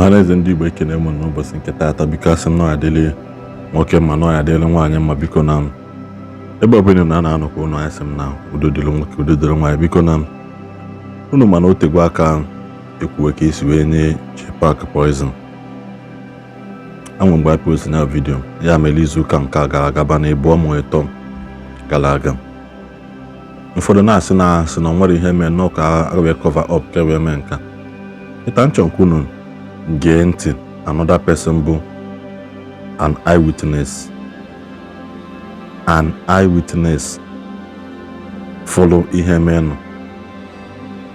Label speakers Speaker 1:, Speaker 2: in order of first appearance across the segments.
Speaker 1: Ọhaneze ndị Igbo, ekene m n'ụbọchị nke taata. Biko, asị m na ọ adịlị nwoke mma, na ọ adịlị nwaanyị mma. Biko, na ebe ọbụla na na-anọkwa ụnụ, anyị sị m na udo dịrị nwoke, udo dịrị nwaanyị. Biko, na unu mana o tegwo aka ekwuwe ka esi wee nye JPAC poison anwe. Mgbe anyị post na video ya mere izu ụka nke a gara aga, ba na ịbụọ ma ịtọ gara aga, ụfọdụ na-asị na asị na o nwere ihe mee nnọọ ka a wee cover up, ka e wee mee nka ịta nchọ nke unu. Gee ntị, another person bụ an eyewitness, an eyewitness fụlụ ihe menụ,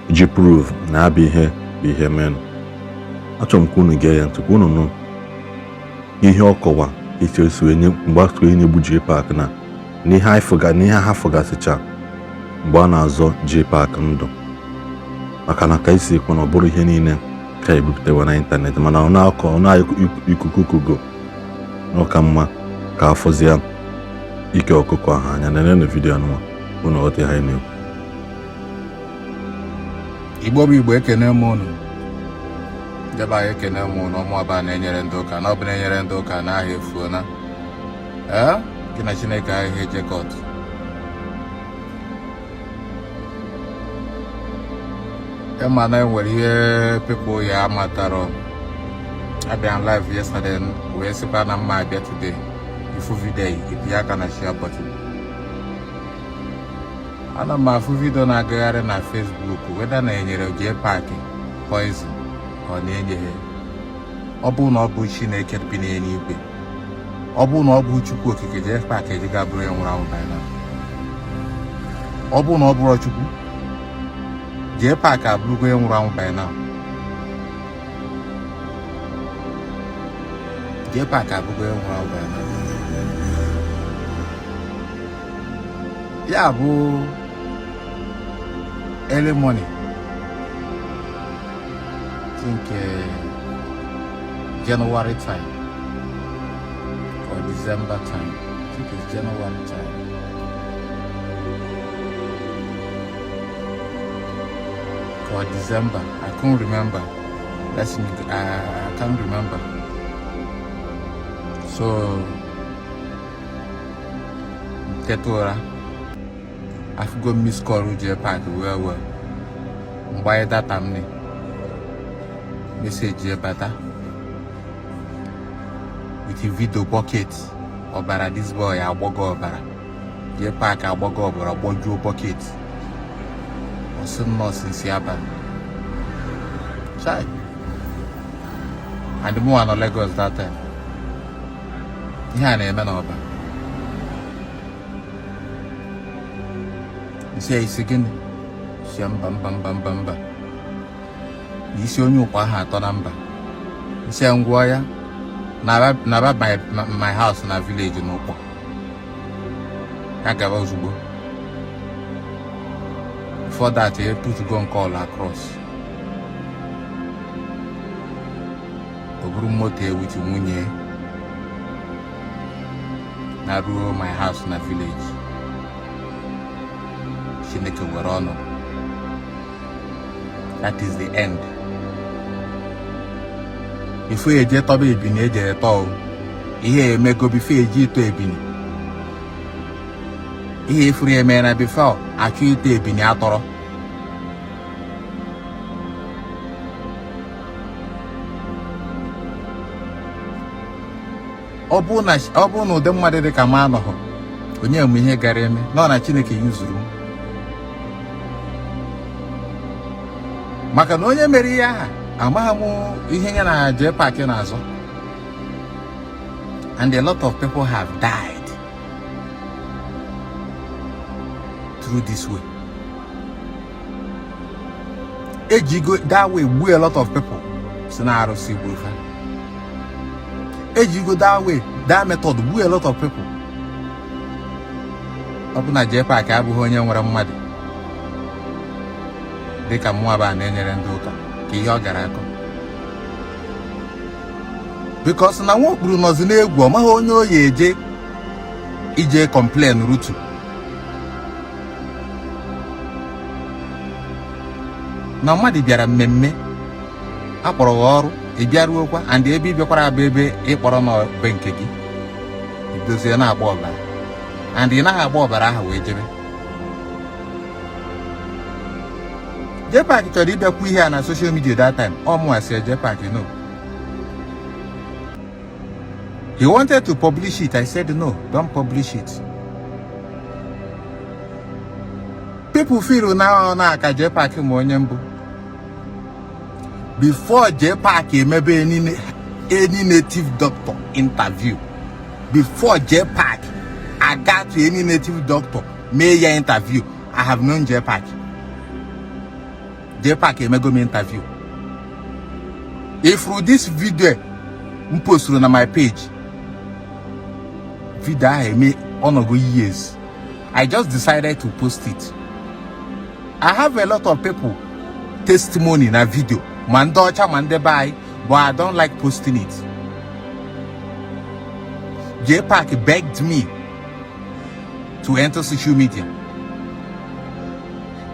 Speaker 1: ji prove na abụ ihe bụ ihe menụ. Achọrọ m ka unu gee ya ntị, ka unu nụ ihe ọ kọwa esi esi wee nye mgbe a wee nyegbu JPAC na n'ihe anyị fụga, n'ihe ha fụgasịcha mgbe a na-azọ JPAC ndụ. Maka na ka esi ekwu na ọ bụrụ ihe niile ka ebupụtawa na ịntanetị, mana ọ na-akọ ọ na ikuku kugo n'ọka mma ka afọzie ike ọkụkọ ahụ anya. Nenenu video anụnwa, unu ghọta ihe anyị na-ekwu.
Speaker 2: Igbo bụ Igbo, ekene m unu. Ndebe anyị, ekene m unu. Ọmụọba na-enyere ndị ụka na ọ bụ na-enyere ndị ụka na ahịa efuona. Ee, gị na Chineke ahịa eje court. Ịma na enwere ihe people ya amatara. Abịa live yesterday wee sịkwa na mma abịa today. Ifu video, itinye aka na share button. Ana m afụ video na-agagharị na Facebook weda na enyere JPAC poison ọ na-enyeghị. Ọ bụ na ọ bụ Chineke bi n'eluigwe, ọ bụ na ọ bụ Chukwu Okike, JPAC ejiga bụrụ ya nwụrụ anwụ by now. Ọ bụ na ọ bụrụ Chukwu, JPAC abụrụgo ya nwụrụ anwụ by now. JPAC abụrụgo ya nwụrụ anwụ by now. Ya bụ early morning, think January time or December time. I think it's January time or December. I can't remember. Let's I can't remember. So teta ụra, afụgo miss call JPAC well well. Mgbanye data m ni message bata with video bucket ọbara. This boy agbọgo ọbara, JPAC agbọgo ọbara, gbọjuo bucket. Ọsị nọọsụ nsi abalị chai, and mụ nọ Lagos that time. Ihe a na-eme n'ọba isi ya isi gịnị si mba mba mba mba mba na isi onye ụkwa ahụ atọ na mba isi ya ngwụọ ya naba my house na village n'ụkpọ ya gaba ozugbo. Before that, e put go call across, o buru moto ewuti nwunye na ruo my house na village. Chineke were ọnọdụ. That is the end. Before eje tọba ebini, ejere tọọ ihe emego. Before eje ịtọ ebini, ihe ifuru eme na before achọ ịtọ ebini atọrọ. Ọ bụ na ụdị mmadụ dị ka m anọghọ, onye m ihe gara eme nọ na Chineke yuzuru m, maka na onye mere ihe aha amaghị m ihe ya na JPAC na-azọ. And a lot of people have died through this way. Ejigo that way gbuo a lot of people si na arụsị gburu fa. Ejigo that way, that method gbuo a lot of people. Ọ bụ na JPAC abụghị onye nwere mmadụ dịka mụnwa bụ a na-enyere ndị ụka ka ihe ọ gara akọ, because na nwa okpuru nọzi n'egwu, ọ maghị onye oyi eje ije complain rutu. Na mmadụ bịara mmemme akpọrọ ha ọrụ. Ị bịaruokwa and ebe ị bịakwara abụ ebe ị kpọrọ n'be nke gị, idozie na-agba ọbara, and ị naghị agba ọbara ahụ wee jebe. JPAC chọrọ ịbịakwu ihe a na social media that time. Ọ mụnwa sị JPAC no. He wanted to publish it. I said no, don't publish it. People feel na ọ na-aka JPAC ma onye mbụ. Before JPAC emebe any native doctor interview, before JPAC aga to any native doctor mee ya interview, I have known JPAC. JPAC emego m interview. If through this video m posturu na my page, video ahụ eme ọnọgo years, I just decided to post it. I have a lot of people testimony na video, ma ndị ọcha ma ndị be anyị, but I don't like posting it. JPAC begged me to enter social media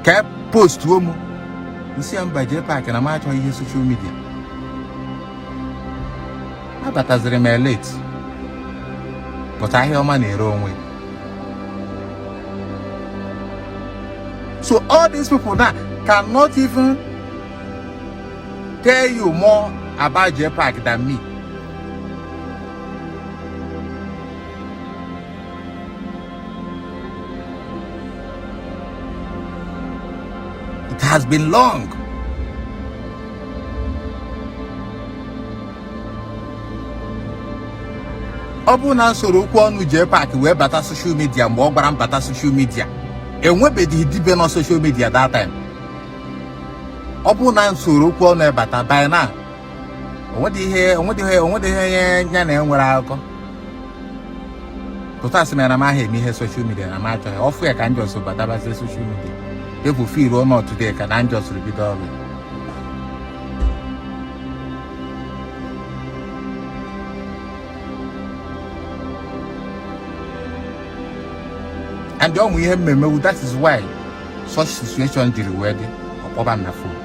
Speaker 2: ka postuo m. Nsị ya mba, JPAC, na m achọghị ihe social media. Abataziri m late, but ahịa ọma na-ere onwe. So all these people now cannot even tell you more about JPAC than me. It has been long. Ọ bụrụ na nsoro okwu ọnụ JPAC wee bata social media mgbe ọ gwara m bata social media, enwebeghị dibịa nọ social media that time. Ọ bụrụ na nsoro okwu ọnụ ebata by now, onwedị ihe ya na enwere akụkọ pụta sị m ya na m ahụ eme ihe social media na m achọghị ọfụ ya ka njọsụ batabazie social media. People feel not today ka na njọsụrụ bido ọrụ. And ọmụ ihe mmemewu, that is why such situation jiri wee dị, ọkpọba m na phone.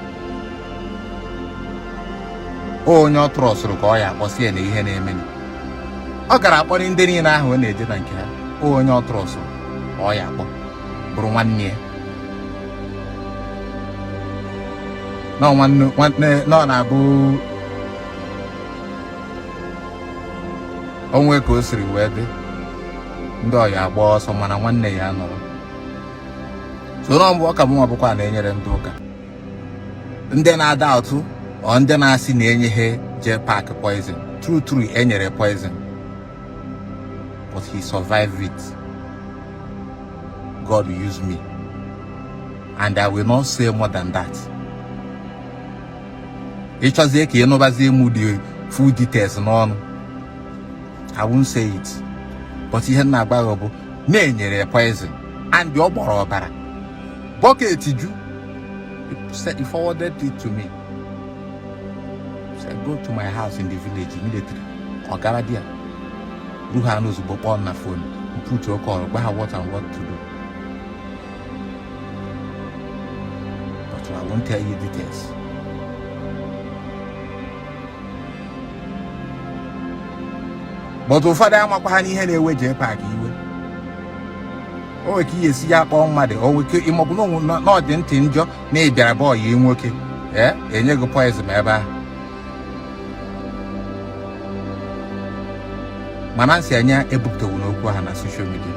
Speaker 2: Onye ọ trustụrụ ka ọ ya akpọsi ya na ihe na-eme. Ọ gara akpọrọ ndị niile ahụ ọ na-eje na nke ha. Onye ọ trustụrụ ka ọ ya akpọ bụrụ nwanne ya nọ, nwanne nwanne nọ na-abụ onwe ka o siri wee dị. Ndị ọya agba ọsọ, mana nwanne ya nọrọ soro mbụ. Ọ ka mụnwa bụkwa na-enyere ndị ụka, ndị na-ada ụtụ ọ, ndị na-asị na enye ha JPAC poison. True true, enyere poison, but he survived it. God will use me and I will not say more than that. Ịchọzie ka ị nụbazie mụ the full details n'ọnụ, I won't say it, but ihe m na-agba gị bụ na-enyere poison and ọ gbọrọ ọbara bucket ju. He forwarded it to me. Said go to my house in the village immediately. Ọ gara there, ru ha n'ozugbo, kpọọ m na phone, put your call, gwa ha what and what to do, but I won't tell you details. But ụfọdụ amakwa ha n'ihe na-ewe JPAC iwe. O nwere ka ihe esi ya kpọọ mmadụ, o nwere ike ịmaọbụ na ọ dị ntị njọ na ị bịara bọọlụ nwoke ee enye gị poison ebe ahụ. Mana nsị anya ebupụtawu n'okwu ahụ na social media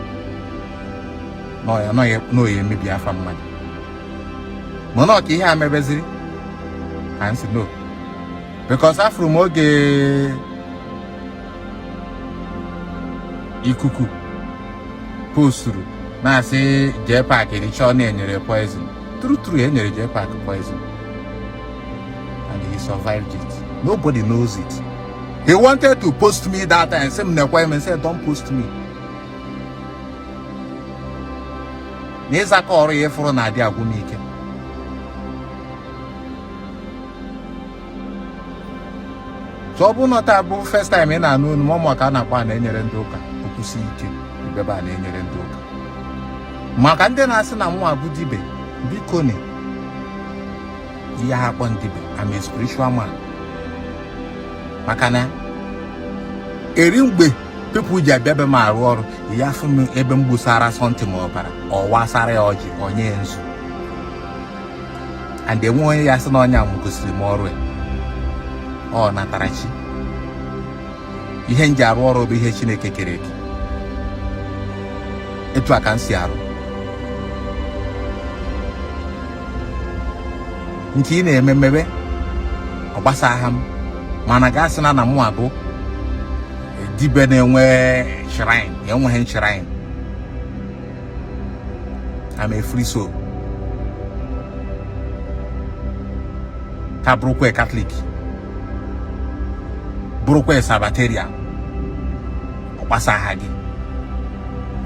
Speaker 2: n'oya emebi afa mmadụ. Mana ọ ka ihe a mebeziri ka nsị no, because afụrụ m oge ikuku posturu na-asị JPAC richọ na-enyere poison. True true, enyere JPAC poison and he survived it. Nobody knows it. He wanted to post me that time, sị m nekwa eme, say don't post me, na ịzakọ ọrụ ya ịfụrụ na-adị agwụ m ike. So ọ bụrụ na taa bụ first time ị na-anụ olu m, ọmụ ka a na-akpọ a na-enyere ndị ụka okwusi ike ibebe a na-enyere ndị ụka. Maka ndị na-asị na mụ abụ dibe, biko ni ihe ha akpọ ndibe. I'm a spiritual man. Maka na eri mgbe people ji abịa be m arụ ọrụ ya afụ m ebe m gbusara something ma ọbara ọ wasara ya ọjị onye nzu and enwe onye ya sị na onye m gosiri m ọrụ ya ọ natara chi. Ihe m ji arụ ọrụ bụ ihe Chineke kere eke. Etu a ka m si arụ. Nke ị na-eme mmebe ọ gbasagha m, mana gasị na na mụ abụ dibịa na-enwe shrine, enweghị shrine. I'm a free soul. Ka bụrụkwa Catholic, bụrụkwa Sabbatarian, ọ gbasagha gị.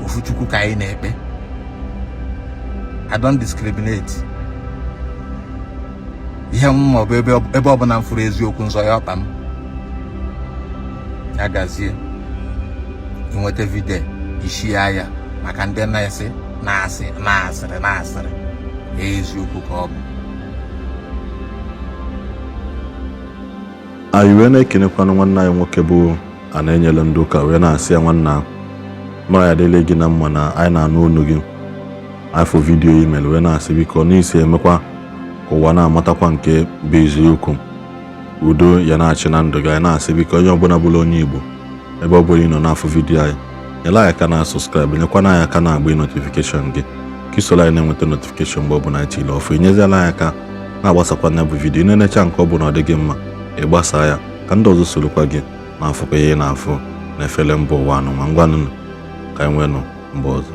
Speaker 2: Ofu Chukwu ka anyị na-ekpe. I don't discriminate. Ihe m ma ọ bụ ebe ọbụla m fụrụ eziokwu nzọ ya ọkpa m ya gazie. Inweta video isi ya maka ndị na-esi na-asị na-asịrị na-asịrị eziokwu ka ọ bụ.
Speaker 1: Anyị wee na-ekenekwanụ nwanne anyị nwoke bụ a na-enyere ndị ụka, wee na-asị ya, nwanna, mara ya adịla gị na mma na anyị na-anụ olu gị afọ video i mere, wee na-asị biko n'isi emekwa ka ụwa na-amatakwa nke bụ eziokwu. Udo ya na-achị na ndụ gị. Anyị na-asị biko, onye ọbụla bụla onye Igbo, ebe ọ bụla ị nọ n'afọ video anyị, nyere anyị aka na subscribe, nyekwana anyị aka na-agba notification gị ka isoro anyị na-enweta notification mgbe ọbụla anyị tiri ọfụ. Inyeziala anyị aka na-agbasakwa nya bụ video. Ị na-enecha nke ọ bụla ọ dị gị mma, ị gbasaa ya ka ndị ọzọ sorokwa gị na-afụkwa ihe ị na-afụ na efere mba ụwa anụ. Ma ngwanụ, ka anyị nweenụ mgbe ọzọ.